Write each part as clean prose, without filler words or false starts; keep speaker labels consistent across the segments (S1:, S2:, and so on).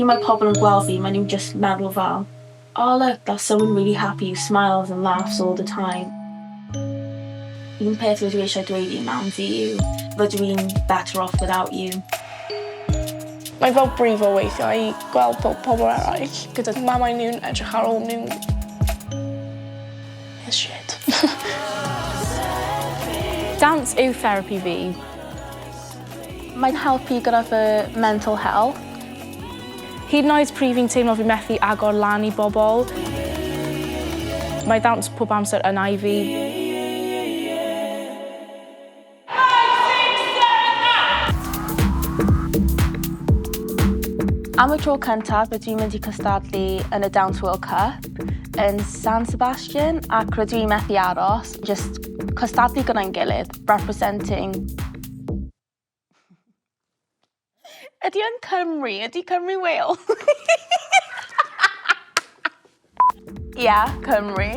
S1: Pryd mae pobl yn gweld fi, maen nhw'n just meddwl fel, "Oh look, that's someone really happy who smiles and laughs all the time." Un peth rydw i eisiau dweud i mam fi yw, rydw i'n better off without you.
S2: Mae'n fel brifo weithiau i gweld bod pobl eraill gyda mamau nhw'n edrych ar ôl nhw. It's shit.
S3: Dawns yw therapi fi.
S1: Mae'n helpu gyda fy mental health.
S3: Hyd yn oed pryd fi'n teimlo fi methu agor lan i bobl, mae ddawns pob amser yna i fi.
S1: Am y tro cyntaf, rydw i'n mynd i cystadlu yn y Dance World Cup yn San Sebastian ac rydw i'n methu aros, just cystadlu gyda'n gilydd, representing. Ydy yn Cymru? Ydy Cymru Wales? Yeah, Cymru.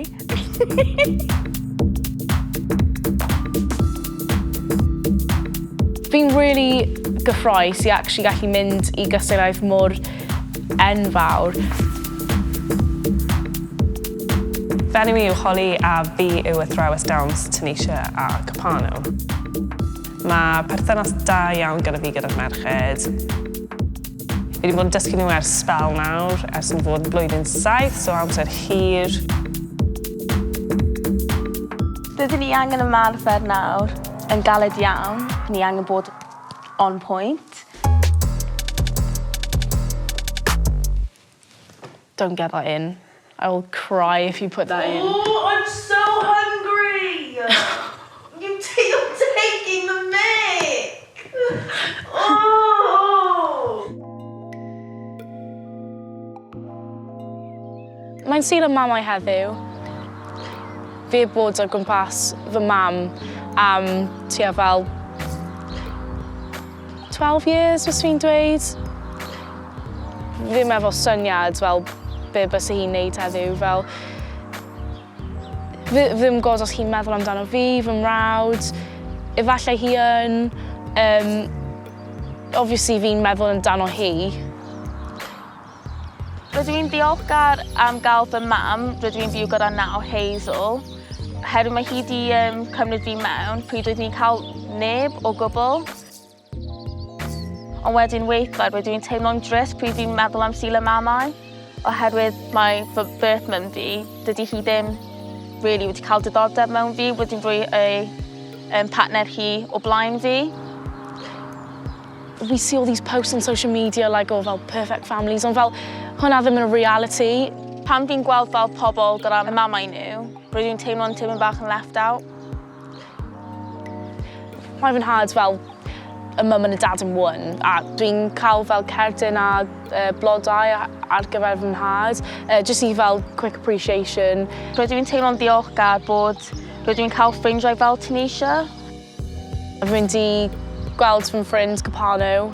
S3: Fi'n really gyffroes i actually gallu mynd i gystadleuaeth mor enfawr.
S4: Fy enw i yw Holly a fi yw athrawes dawns Tanisha a Capano. Mae perthynas da iawn gyda fi gyda'r merched. Fi wedi bod yn dysgu nhw ers sbel nawr, ers yn fod yn blwyddyn 7, so amser hir.
S1: Rydyn ni angen ymarfer nawr yn galed iawn. Ni angen bod on point.
S3: Don't get that in. I will cry if you put that in.
S1: Oh, I'm so hungry! You you're taking the mick! Oh!
S3: Mae'n Sul y Mamau heddiw. Fi heb bod o gwmpas fy mam am tua fel 12 years fyswn i'n dweud. Ddim efo syniad fel be byse hi'n neud heddiw fel fi ddim yn gwybod os hi'n meddwl amdano fi, fy mrawd, efallai hi yn. Obviously fi'n meddwl amdano hi.
S1: Rydw i'n ddiolchgar am gael fy mam, rydw i'n byw gyda nawr, Hazel, oherwydd mae hi 'di yym cymryd fi mewn pryd oeddwn i'n cael neb o gwbl. Ond wedyn weithiau rydw i'n teimlo'n drist pryd fi'n meddwl am Sul y Mamau, oherwydd mae fy birth mum fi, dydy hi ddim really wedi cael diddordeb mewn fi, wedi rhoi ei um, partner hi o blaen fi.
S3: We see all these posts on social media like o fel perfect families, ond fel hwnna ddim yn y reality.
S1: Pan fi'n gweld fel pobl gyda mamau nhw, rydw i'n teimlo'n teimlo bach yn left out.
S3: Mae fy nhad fel a mum and a dad in one, a dwi'n cael fel cerdyn a blodau ar gyfer fy nhad, jyst i fel quick appreciation.
S1: Rydw i'n teimlo'n ddiolchgar bod rydw i'n cael ffrindiau fel Tanisha.
S3: Fi'n mynd i gweld fy ffrind Capano,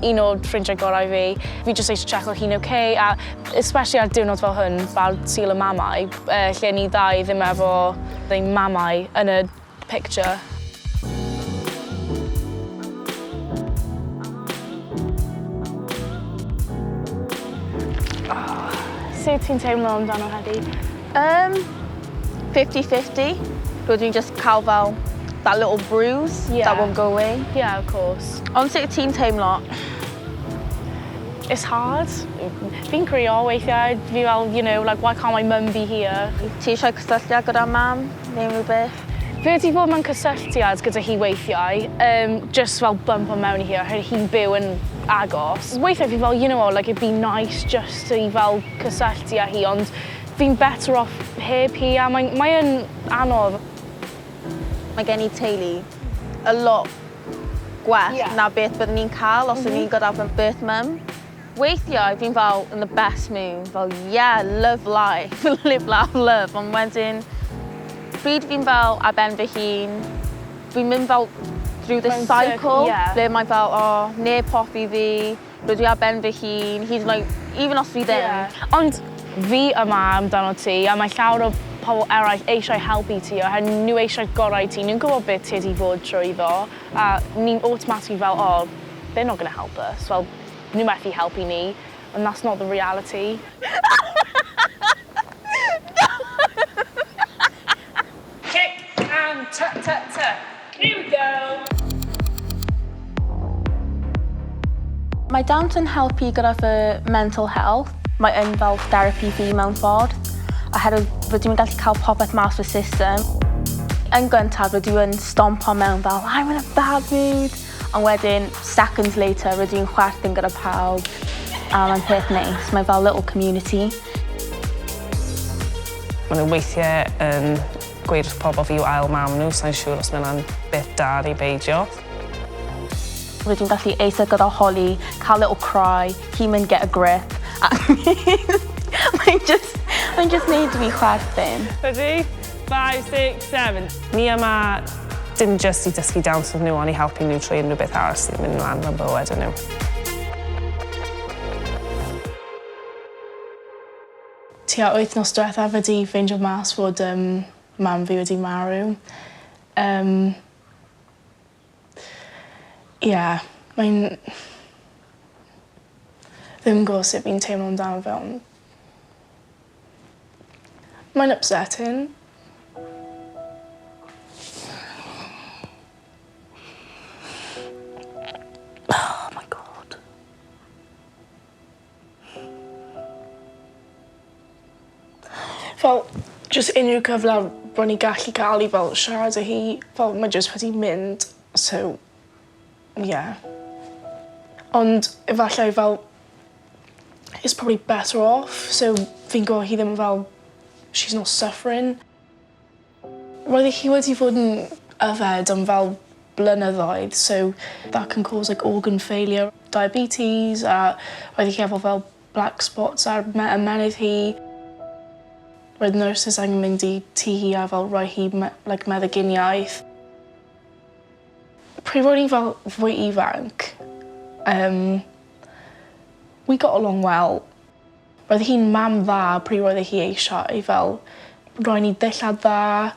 S3: un o'r ffrindiau gorau fi. Fi jyst eisiau checo hi'n ok, a especially ar diwrnod fel hwn, fel Sul y Mamau, lle ni ddau ddim efo ein mamau yn y picture. Oh, sut ti'n teimlo amdano heddi?
S1: 50-50. Rydw i'n just cael fel that little bruise that won't go away.
S3: Yeah, of course.
S1: Ond sut ti'n teimlo?
S3: It's hard. Fi'n crio weithiau. Fi fel, like, why can't my mum be here?
S1: Ti eisiau cysylltiad gyda mam neu rhywbeth?
S3: Fi wedi bod mewn cysylltiad gyda hi weithiau, just fel bump o mewn i hi, oherwydd hi'n byw yn agos. Weithiau fi fel, you know what, like, it'd be nice just i fel cysylltu â hi, ond fi'n better off heb hi, a mae'n mae yn anodd.
S1: Mae gen i teulu a lot gwell na beth byddwn ni'n cael os o'n i'n gyda fy birth mum. Weithiau fi'n fel in the best mood, fel yeah, love life, live, laugh, love, ond wedyn pryd fi'n fel ar ben fy hun, fi'n mynd fel through this
S3: Mewn
S1: cycle ble mae fel, oh, neb hoffi fi, rydw i ar ben fy hun, hyd yn oed, even os fi ddim.
S3: Ond fi yma amdano ti, a mae llawer o pobl eraill eisiau helpu ti, oherwydd nhw eisiau gorau ti, nhw'n gwybod beth ti wedi fod trwyddo, a ni'n automatically fel, oh, they're not going to help us, fel, nhw methu helpu ni. And that's not the reality.
S4: Kick and tut tut tut. Here we go.
S1: Mae dawns yn helpu gyda fy mental health. Mae yn fel therapy fi mewn ffordd. Oherwydd rydw i'n gallu cael popeth mas o'r system. Yn gyntaf, rydw i'n stompo mewn fel, "I'm in a bad mood." Ond wedyn, seconds later, rydw i'n chwerthin gyda pawb. A mae'n peth neis. Mae fel little community.
S4: Maen nhw weithiau yn gweud wrth pobl fi yw ail mam nhw, sa'n siŵr os mae hwnna'n beth da neu beidio.
S1: Rydw i'n gallu eistedd gyda Holly, cael little cry, hi'n mynd "Get a grip." A mae'n just neud i fi chwerthin.
S4: Ready? 5, 6, 7. Ni yma dim jyst i dysgu dawns nhw, ond i helpu nhw trwy unrhyw beth arall sy'n mynd mlaen mewn bywyd nhw.
S2: Tua wythnos diwethaf wedi ffeindio mas fod mam fi wedi marw. Yeah, mae'n... Ddim yn gwybod sut fi'n teimlo amdano fe, ond mae'n upsetting. Oh my God. Fel, just unrhyw cyfle ro'n i gallu cael i fel siarad â hi, fel mae just wedi mynd, so, yeah. Ond efallai fel, it's probably better off, so fi'n gwybod hi ddim fel, she's not suffering. Roedd hi wedi fod yn yfed am fel blynyddoedd, so that can cause like organ failure, diabetes, a roedd hi efo fel black spots ar ymennydd hi. Roedd nurses angen mynd i tŷ hi a fel rhoi hi like, meddyginiaeth. Pryd roedd hi'n fel fwy ifanc, we got along well. Roedd hi'n mam dda pryd roedd hi eisiau fel rhoi ni dillad dda,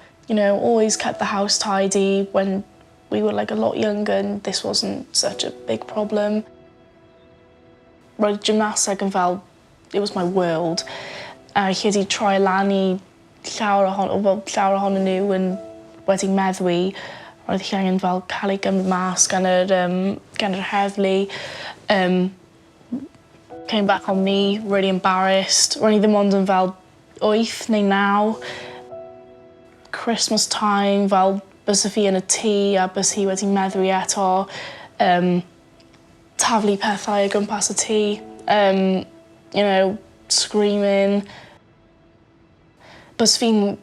S2: always kept the house tidy when we were like a lot younger and this wasn't such a big problem. Roedd gymnasteg yn fel, it was my world. A hi wedi troi lan i llawer ohon, well, llawer ohonyn nhw yn wedi meddwi. Roedd hi angen fel cael ei gymryd mas gan yr heddlu. Came back on me, really embarrassed. Ro'n i ddim ond yn fel 8 neu 9. Christmas time, fel bysa fi yn y tŷ a bys hi wedi meddwi eto. Taflu pethau o gwmpas y tŷ. Screaming. Bys fi'n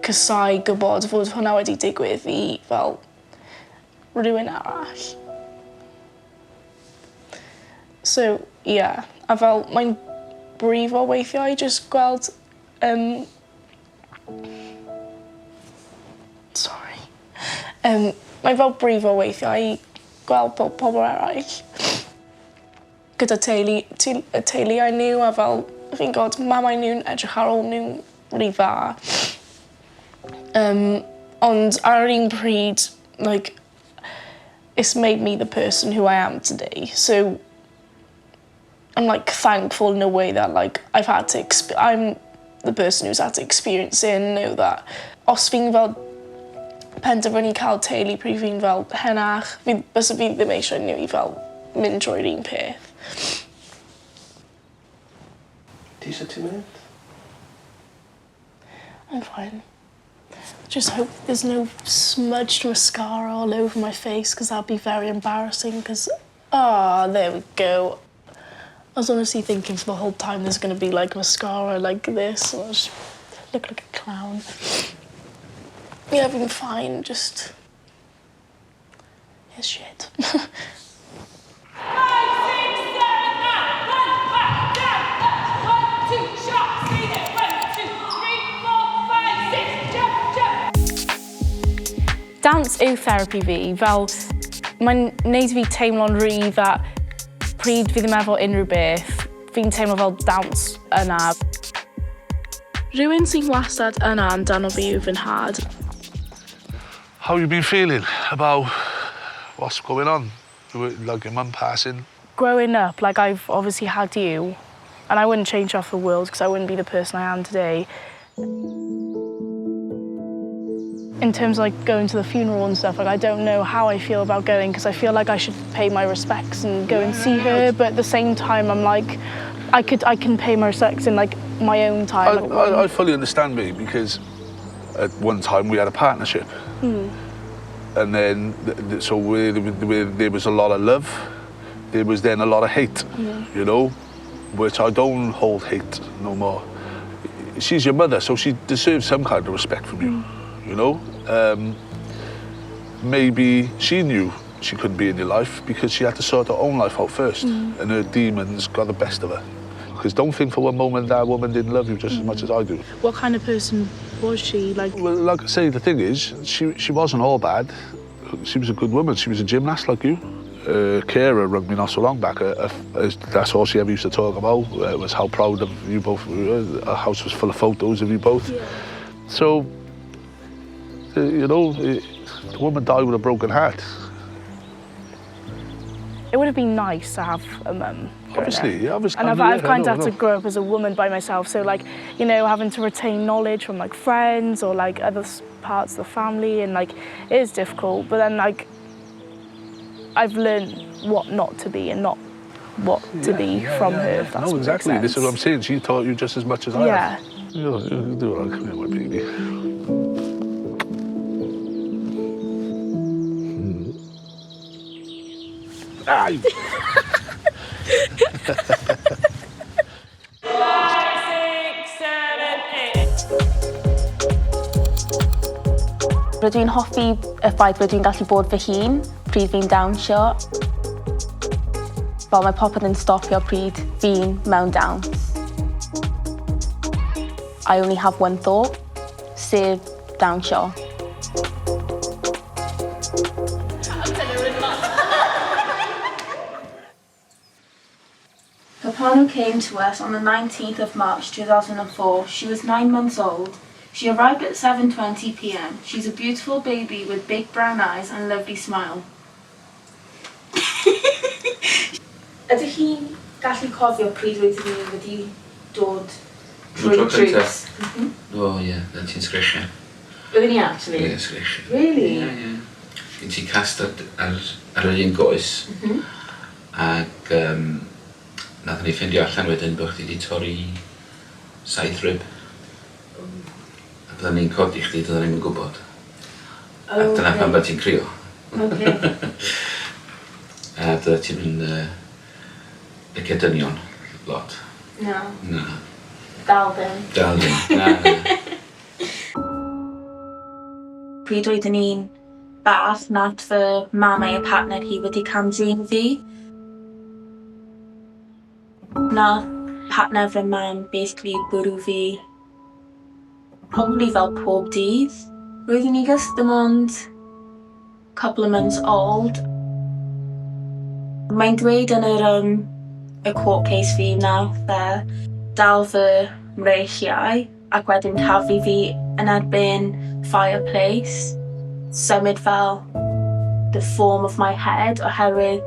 S2: casáu gwybod fod hwnna wedi digwydd i fel rhywun arall. So, yeah. A fel, mae'n brifo weithiau i just gweld... Sorry. Mae'n fel brifo weithiau i gweld pobl eraill gyda teulu, y teuluau nhw a fel, fi'n gwybod, mamau nhw'n edrych ar ôl nhw'n rhy dda. Ond ar yr un pryd, like, it's made me the person who I am today. So I'm like thankful in a way that like I've had to I'm the person who's had to experience it and know that os fi'n fel penderfynu cael teulu pryd fi'n fel henach, fi, bysa fi ddim eisiau nhw i fel mynd trwy'r un peth.
S5: Ti eisiau 2 minutes?
S2: I'm fine. Just hope there's no smudged mascara all over my face because that'd be very embarrassing because, ah, there we go. I was honestly thinking for the whole time there's going to be like mascara like this and I just look like a clown. Yeah, I've been fine, just it's shit.
S6: 5, 6, 7, 8. One, back, down, up. 1, 2, sharp, stay there. 1, 2, 3, 4, 5, 6. Jump, jump.
S3: Dawns yw therapi fi, fel mae'n neud fi teimlo'n rhydd a pryd fi ddim efo unrhyw beth, fi'n teimlo fel dawns yna.
S2: Rhywun sy'n wastad yna amdano fi yw fy nhad.
S5: How you been feeling about what's going on? Like your mum passing?
S3: Growing up, like I've obviously had you And I wouldn't change her for the world because I wouldn't be the person I am today. In terms of like going to the funeral and stuff, like I don't know how I feel about going because I feel like I should pay my respects and go and see her, but at the same time I'm like, I can pay my respects in like my own time. Like,
S5: I fully understand me because at one time we had a partnership. And then, so where there was a lot of love, there was then a lot of hate, you know, which I don't hold hate no more. She's your mother, so she deserves some kind of respect from you, you know? Maybe she knew she couldn't be in your life because she had to sort her own life out first, and her demons got the best of her. Because don't think for one moment that woman didn't love you just as much as I do.
S3: What kind of person was she? Like,
S5: Well, like I say, the thing is, she wasn't all bad. She was a good woman. She was a gymnast like you. Carer rang me not so long back. That's all she ever used to talk about, was how proud of you both were. Her house was full of photos of you both. So, the woman died with a broken heart.
S3: It would have been nice to have a mum growing
S5: Obviously,
S3: up.
S5: yeah, obviously.
S3: And
S5: I
S3: I've kind
S5: know,
S3: of
S5: I
S3: had to
S5: know.
S3: grow up as a woman by myself. So like, having to retain knowledge from like friends or like other parts of the family, and like, it is difficult. But then like, I've learned what not to be and not what to be from her. If that's
S5: No,
S3: what
S5: exactly.
S3: makes
S5: This is what I'm
S3: sense.
S5: saying. She taught you just as much as I have. You do all right. Come here, my baby. Aye.
S4: 5, 6, 7, 8.
S1: Rydw i'n hoffi y ffaith rydw i'n gallu bod fy hun pryd fi'n dawnsio. Fel mae popeth yn stopio pryd fi'n mewn dawns. I only have one thought, sef dawnsio. Kopano came to us on the 19th of March 2004. She was 9 months old. She arrived at 7:20 p.m. She's a beautiful baby with big brown eyes and lovely smile. Ydych chi'n gallu cofio pryd oeddwn ni wedi dod
S7: Tro
S1: drwy
S7: cynta?
S1: drws?
S7: O ie, na ti'n sgrechian.
S1: Oeddwn ni actually?
S7: Ie, sgrechian.
S1: Really?
S7: Ie. Gen ti cast ar yr un goes. Ac nathon ni ffindio allan wedyn bod chdi wedi torri saith rib. A byddwn ni'n codi chdi, doedden ni'm yn gwybod. A dyna pam bod ti'n crio. A bydde ti'n mynd licio dynion lot.
S1: No,
S7: Na,
S1: dal ddim.
S7: dal ddim. Na, na.
S1: Pryd oeddwn i'n bach, nath fy mam a'i partner hi wedi cam-drin fi. Nath partner fy mam basically bwrw fi probably fel pob dydd. Roeddwn i just ddim ond couple of months old. Mae'n dweud yn y court case fi nath e dal fy mreichiau ac wedyn taflu fi yn erbyn fireplace. Symud fel the form of my head oherwydd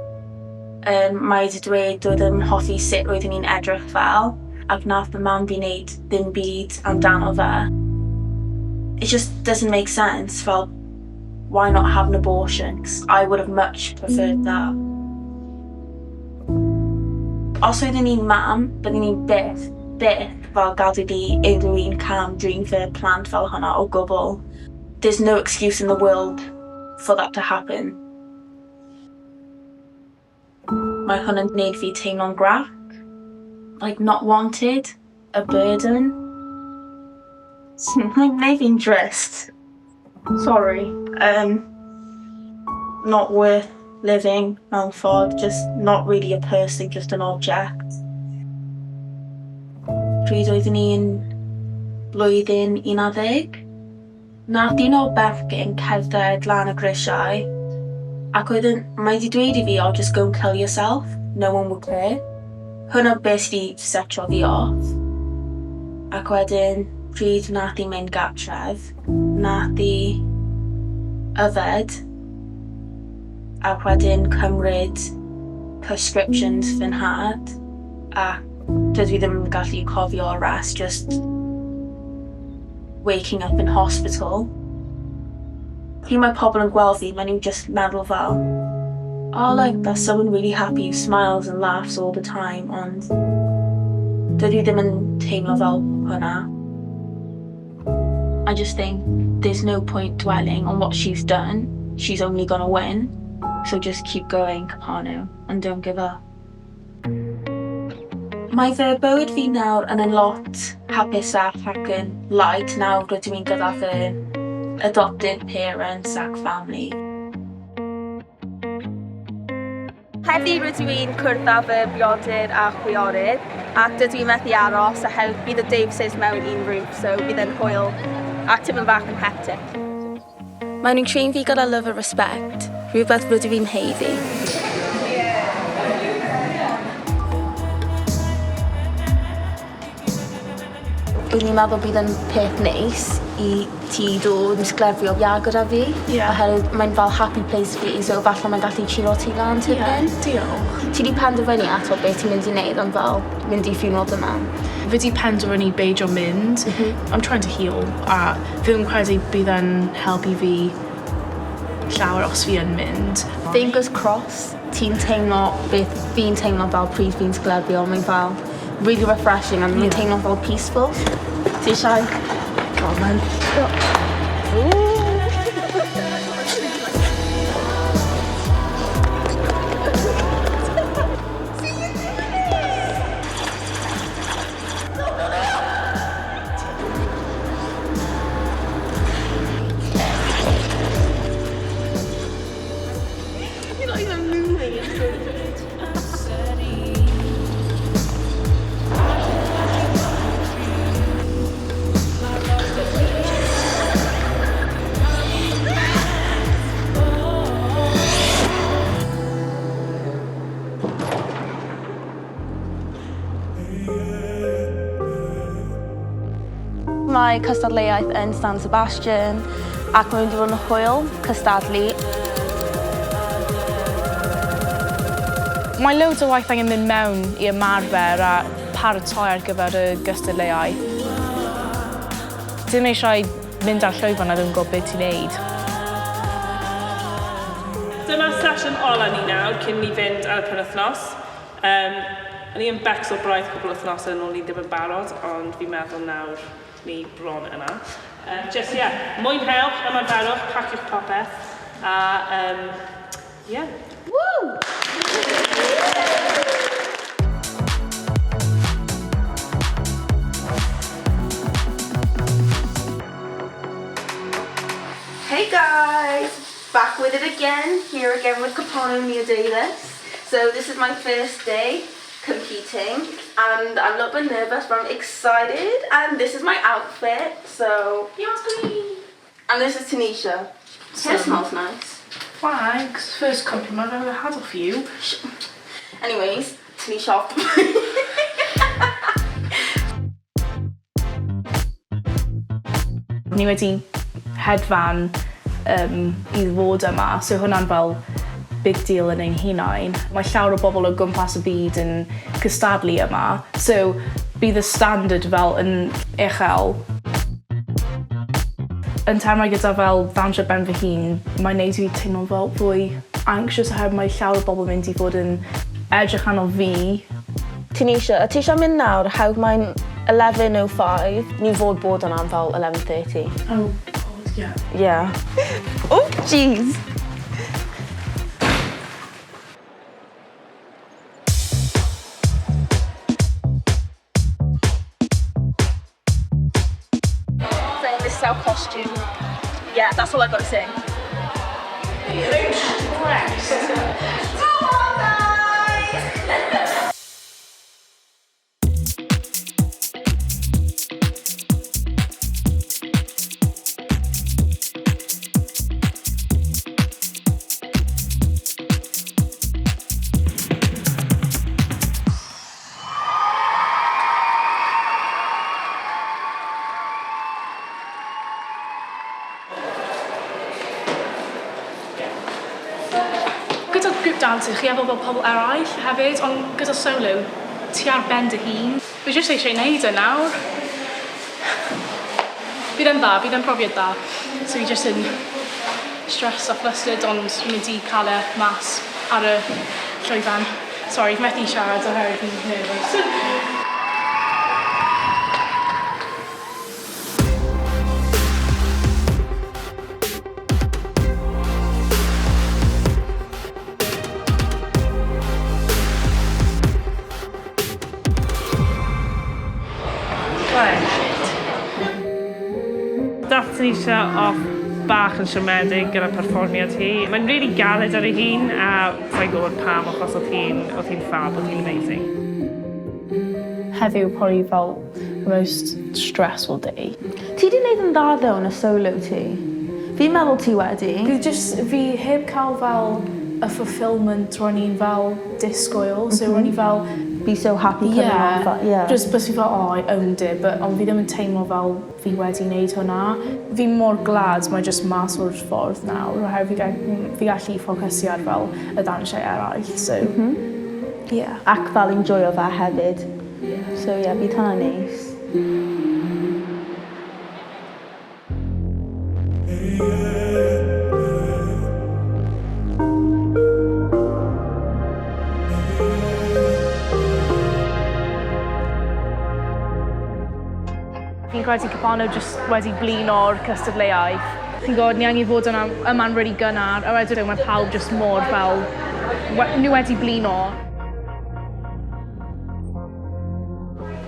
S1: mae wedi dweud doedd yn hoffi sut roeddwn i'n edrych fel ac nath fy mam fi wneud ddim byd amdano fe. It just doesn't make sense. Fel, why not have an abortion? 'Cause I would have much preferred that. Os oeddwn i'n mam, byddwn i'n byth, byth fel gadael i unrhyw un cam drin fy plant fel hwnna o gwbl. There's no excuse in the world for that to happen. Mae hwn yn gwneud fi teimlo'n grac. Like not wanted, a burden. Mae'n gwneud fi'n drist. Sorry. Not worth living mewn ffordd, just not really a person, just an object. Pryd oeddwn i'n blwyddyn 11, nath un o'r bechgyn cerdded lan y grisiau ac oedd yn, mae wedi dweud i fi, "Oh, just go and kill yourself, no one will care." Hwna beth sydd wedi setio fi off. Ac wedyn, pryd nath i mynd gartref, nath i yfed ac wedyn cymryd prescriptions fy nhad a Dydw i ddim yn gallu cofio'r rest, just waking up in hospital. Pryd mae pobl yn gweld fi, maen nhw'n just meddwl fel, "Oh, like, that's someone really happy who smiles and laughs all the time," ond dydw i ddim yn teimlo fel hwnna. I just think there's no point dwelling on what she's done. She's only gonna win. So just keep going, Kopano, and don't give up. Mae fy bywyd fi nawr yn lot hapusach ac yn light nawr rydw i'n gyda fy adopted parents ac family. Heddi rydw i'n cwrdd â fy briodyr a chwiorydd ac dydw i methu aros oherwydd bydd y Davises mewn un roof, so bydd e'n hwyl a tipyn bach yn hectic. Maen nhw'n trin fi gyda love a respect, rhywbeth rydw i'n haeddu. Bydd ni'n meddwl bydd yn peth neis i ti dod yn sglefrio iâ gyda fi.
S2: Ie.
S1: Oherwydd mae'n fel happy place fi, so falle mae'n gallu cheero ti lan tipyn.
S2: Ie, diolch.
S1: Ti 'di penderfynu eto beth ti'n mynd i wneud ond fel mynd i funeral dy mam?
S2: Fi 'di penderfynu beidio mynd. I'm trying to heal a fi ddim yn credu bydd e'n helpu fi llawer os fi yn mynd.
S1: Fingers crossed ti'n teimlo beth fi'n teimlo fel pryd fi'n sglefrio, mae'n fel really refreshing and mae'n teimlo fel peaceful. Ti eisiau? Go on then. Ooh. You're not even moving, it's so good. Mae cystadleuaeth yn San Sebastian ac mae'n mynd i fod yn hwyl cystadlu.
S3: Mae loads o waith angen mynd mewn i ymarfer a paratoi ar gyfer y gystadleuaeth. Dim eisiau mynd ar llwyfan a ddim yn gwybod beth ti'n neud.
S4: Dyma sesiwn ola ni nawr cyn ni fynd ar y penwythnos. O'n i yn becso braidd cwpl o wythnosau yn ôl ni ddim yn barod, ond fi'n meddwl nawr ni bron yna. Just, yeah, mwynhewch, ymarferwch, paciwch popeth, a, yeah.
S1: Woo! Hey guys! Back with it again, here again with Kopano Nia Davis. So this is my first day competing and I'm a little bit nervous but I'm excited, and this is my outfit, so...
S2: Yes, queen!
S1: And this is Tanisha. Hair smells nice.
S2: Thanks. First compliment I've ever had off you.
S1: Anyways, Tanisha off.
S3: Ni wedi hedfan i ddod yma, so hwnna'n fel big deal yn ein hunain. Mae llawer o bobl o gwmpas y byd yn cystadlu yma, so bydd y standard fel yn uchel. Yn termau gyda fel ddawnsio ben fy hun, mae'n neud i fi teimlo fel fwy anxious oherwydd mae llawer o bobl yn mynd i fod yn edrych arno fi.
S1: Tanisha, ti eisiau mynd nawr? How mae'n 11:05. Ni fod bod yna am fel 11:30.
S2: Oh, God, yeah.
S1: Yeah. Oh, jeez. Saying this is our costume. Yeah, that's all I've got to say.
S2: Don't stress.
S1: Come on, guys!
S2: Gyda group dancing, chi efo fel pobl eraill hefyd, ond gyda solo,
S3: ti ar ben dy hun. Fi jyst eisiau gwneud e nawr. Bydd e'n dda, bydd e'n profiad dda. So fi jyst yn stressed a flustered ond mynd i cael e mas ar y llwyfan. Sorry, fi methu siarad oherwydd fi'n nervous.
S4: Dath Tanisha off bach yn siomedig gyda perfformiad hi. Mae'n really galed ar ei hun a sa'n gwybod pam achos oedd hi'n oedd hi'n fab, oedd hi'n amazing.
S3: Heddiw probably fel the most stressful day.
S1: Ti 'di neud yn dda ddo yn y solo ti. Fi'n meddwl ti wedi.
S3: Fi jyst, fi heb cael fel y fulfilment ro'n i'n fel disgwyl, so ro'n i fel...
S1: Be so happy coming off that, yeah.
S3: Just bys fi fel, oh, I owned it, but ond fi ddim yn teimlo fel fi wedi wneud hwnna. Fi mor glad mae just mas o'r ffordd nawr, oherwydd fi, fi gallu ffocysu ar fel y ddawnsiau eraill, so... Yeah.
S1: Ac fel enjoyo fe hefyd. So yeah, bydd hwnna'n neis.
S3: Fi'n credu Cupano jyst wedi blino'r cystadleuaeth. Chi'n gwybod, ni angen fod yna yma'n really gynnar, a wedyn mae pawb jyst mor fel, nhw wedi blino.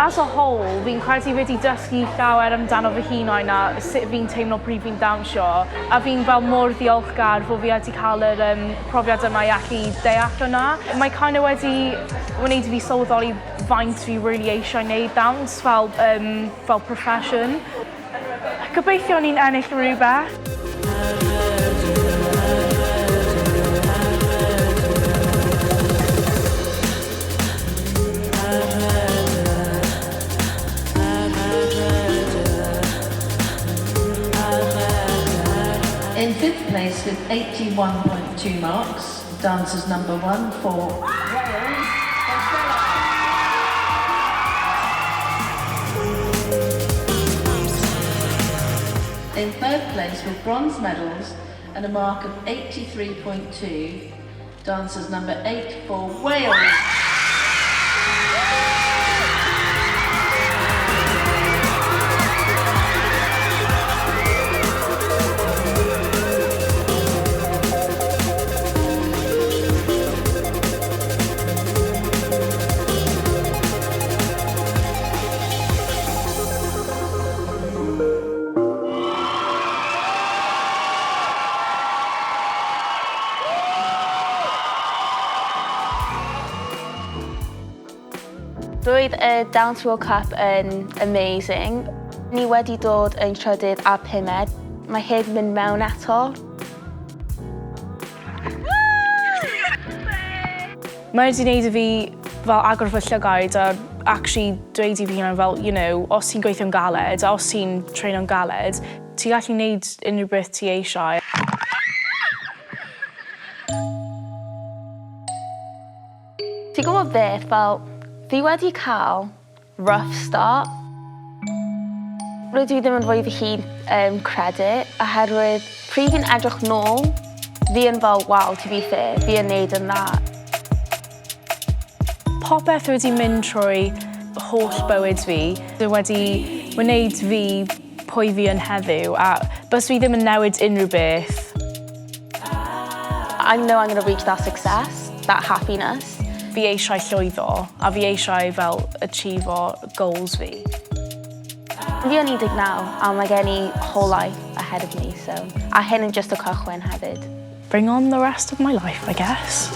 S3: As a whole, fi'n credu wedi dysgu llawer amdano fy hunain a sut fi'n teimlo pryd fi'n dawnsio. A fi'n fel mor ddiolchgar fod fi wedi cael yr um, profiad yma i allu deall hwnna. Mae kind of wedi wneud i fi sylweddoli faint fi really eisiau wneud dawns fel, um, fel profession. Gobeithio ni'n ennill rhywbeth.
S8: In fifth place with 81.2 marks, dancers number one for Wales, Estella. In third place with bronze medals and a mark of 83.2, dancers number eight for Wales.
S1: Roedd y Dance World Cup yn amazing. Ni wedi dod yn trydydd a pumed. Mae heb mynd mewn eto.
S3: Mae wedi gwneud i fi fel agor fy llygaid a actually dweud i fi hunan fel, you know, os ti'n gweithio'n galed a os ti'n traino'n galed, ti'n gallu gwneud unrhyw beth ti eisiau.
S1: Ti'n gwybod beth, fel, fi wedi cael rough start. Rydw i ddim yn rhoi fy hun um, credit, oherwydd pryd fi'n edrych nôl, fi yn fel, wow, to be fair, fi yn neud yn dda.
S3: Popeth wedi mynd trwy holl bywyd fi, wedi wneud fi pwy fi yn heddiw, a bys fi ddim yn newid unrhyw beth.
S1: I know I'm going to reach that success, that happiness.
S3: Fi eisiau llwyddo, a fi eisiau fel achieve goals fi.
S1: Fi yn 19 a mae gen i whole life ahead of me, so... A hyn yn just y cychwyn hefyd.
S3: Bring on the rest of my life, I guess.